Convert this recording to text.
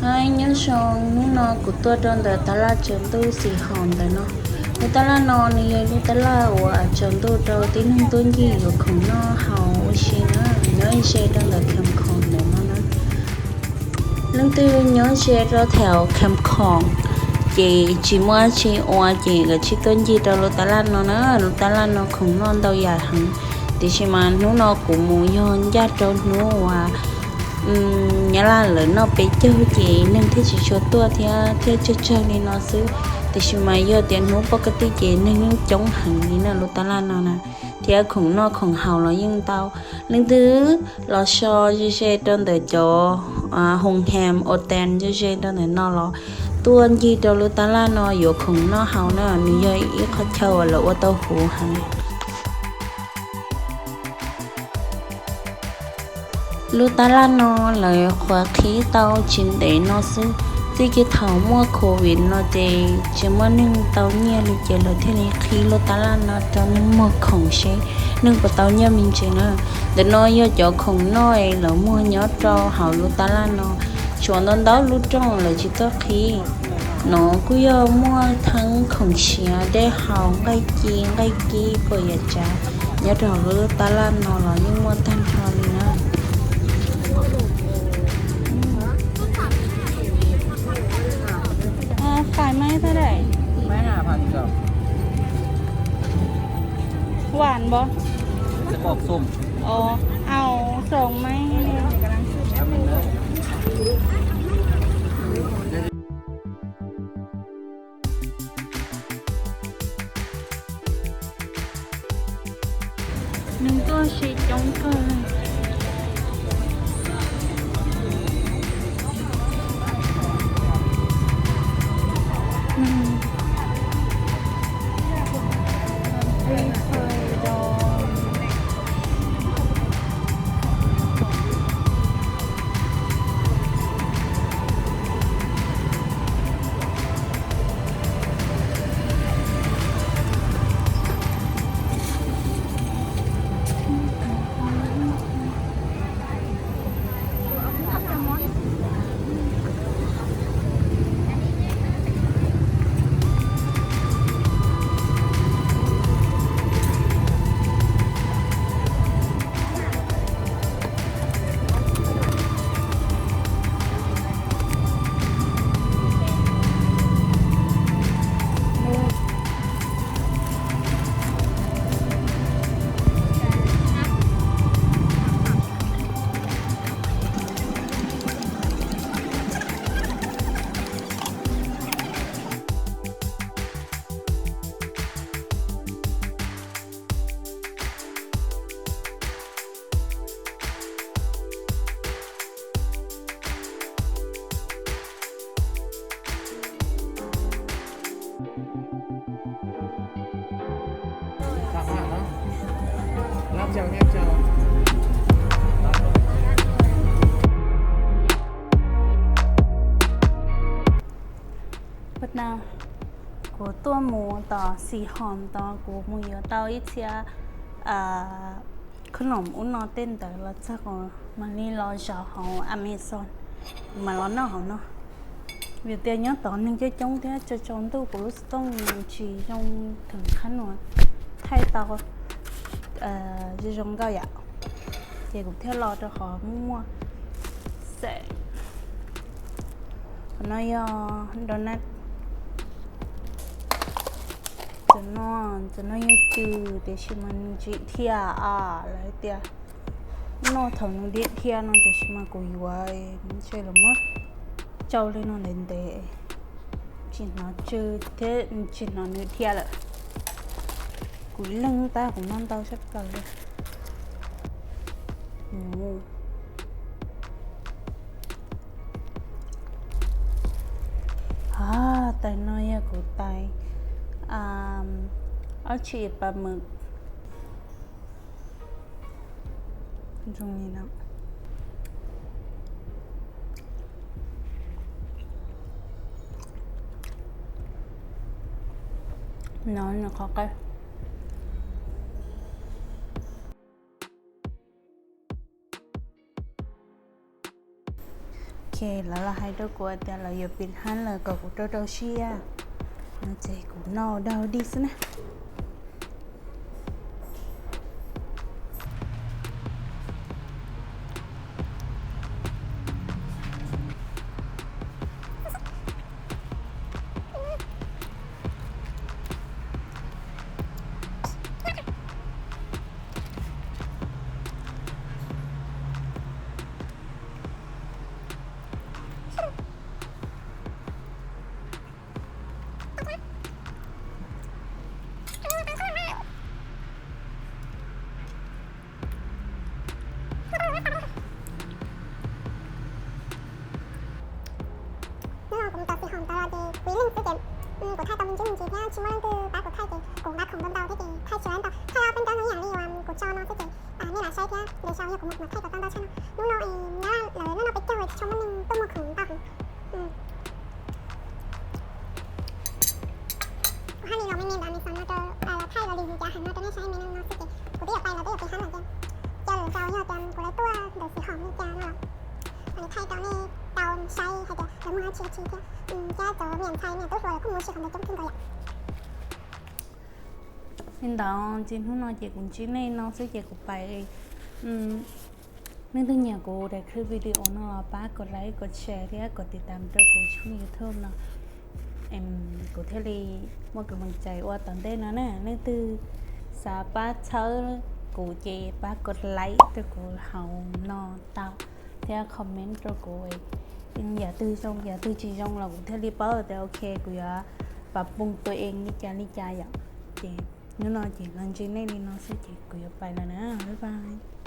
Nyob zoo, hnub no kuv tuaj rau ntawm tab laj tsaus ntuj Xi Hos ntawm no. Lub tab laj no nws yog lub tab laj uas tsaus ntuj rau tib neeg tuaj ncig yuav khoom noj haus ua si na, nyob ze rau ntawm Kham Khoom ntawm no na. Leej twg nyob ze rau thaum Kham Khoom ces tsis muaj dab tsi ua ces kav tsij tuaj ncig rau lub tab laj no na, lub tab laj no khoom noj ntau yam heev. Tiam sis mas hnub no kuv mus yog ncaj rau hnub uas Nyab Laj lawv noj peb caug ces neeg thiaj tsis tshua tuaj thiab thiaj tsawg tsawg li no xwb. Tiam sis mas yog tias hnub poj ka tij ces neeg yeej coob heev li na lub tab laj no na, thiab khoom noj khoom haus los yeej ntau. Leej twg los so ze ze rau ntawm cov hoos ham hotel ze ze rau ntawm no los tuaj ncig rau lub tab laj no yuav khoom noj haus na, nws yog ib qhov chaw uas lawv ua tau huv heev. Lub tab laj no lawv qhuav qhib tau tsis ntev no xwb, txij kiag thaum muaj covid no ces tsis muaj neeg tau nyiaj li ces lawv thiaj li qhib lub tab laj no rau neeg muag khoom seb neeg puas tau nyiaj me ntsis na. Ntawm no yog cov khoom noj es lawv muag nyob rau hauv lub tab laj no, tshuav ntau ntau lub rooj lawv tsis tuaj qhib. No kuj yog muaj theeb khoom siav, dej haus, nqaij ci, nqaij kib, puas yam tsav nyob rau hauv lub tab laj no los yeej muaj tag nrho li na. Fais maiv tag dam. Hwam npov? Au, xoom maiv. Neeg tuaj si coob kawg. Kuv tuaj mus tom Xi Hos tod, kuv mus yuav tau ib txhia khub noom ub no tej ntawd los txog kuv mam li los zaum hauv Amazon, kuv mam los noj hauv no. Vim tias nyob tod neeg coob coob thiab tsaus tsaus ntuj kuv lub xov tooj tsis zoo theem qhab nua thaij tau zoo zoo nkauj yam, ces kuv thiaj los rau qhov muaj muaj xeem. Qhov no yog donut. Cov no, cov no yog cw tiam sis mas nws tsis dhia a, lawv tias noj thaum nws dhia dhia no tiam sis mas kuv yuav ntshe los muab tsau li no ntev ntev, tsis hnov tsw thiab tsis hnov nws dhia lawm. Kuv leej tab kuv noj ntau tshaj plaws li. Tais no yog kuv tais ob tshim pas mws zoo li no. No nws qhov qab. Ok, Lawv los hais rau kuv tias lawv yuav pim hab lawm kom kuv rau rau siab, ces kuv noj ua dog dig xwb na. Hnub no kuv mus tau xim hom ntawd los ces kuv ib leeg xwb ces kuv thaij tau me ntsis me ntsis thiab tsis muaj leej twg pab kuv thaij ces kuv nqa khoom ntau ntau thiab ces thaij tsis tau ntau, thaij tau peb nrab hnub yam li uas kuv tso no xwb ces nej lam saib thiab, ntawm sau yog kuv mus thaij kom tau ntau tshaj no. Hnub no lawv hnub no peb caug tsis tshua muaj neeg tuaj muag khoom ntau heev. Kuv haj li los me me ntawm Amazon no rau, los thaij los lig mus cas heev no rau nej saib me me no xwb ces kuv twb yuav pais los twb yuav pib hab lawm ces, cas lwm zaus yog tias kuv lawv tuaj ntawm xim hom li cas no los thaij rau nej tau saib hais tias lawv muag dab tsi dab tsi thiab, thiab cov niam ntxhais niam tub hluas lawv kuj muag dab tsi qhov ntawd coob kawg nkaus yom. Li ntawd ces hnub no ces kuv ntsib nej no xwb ces kuv pais. Leej twg nyiam kuv daim clip video no los pab kom like, kom share thiab kom tiv tam rau kuv tshooj YouTube no, kuv thiaj li muaj kev meej cai ua tom ntej no na. Leej twg xav pab txhawb kuv ces pab kom like rau kuv hauv no tau, thiab comment rau kuv, yam twg zoo yam twg tsis zoo los kuv thiaj li paub tias ok kuv yuav pab phooj ywg li cas li cas yom. Ces hnub no ces los ntsib nej li no xwb ces kuv yuav pais lawm na, bye bye.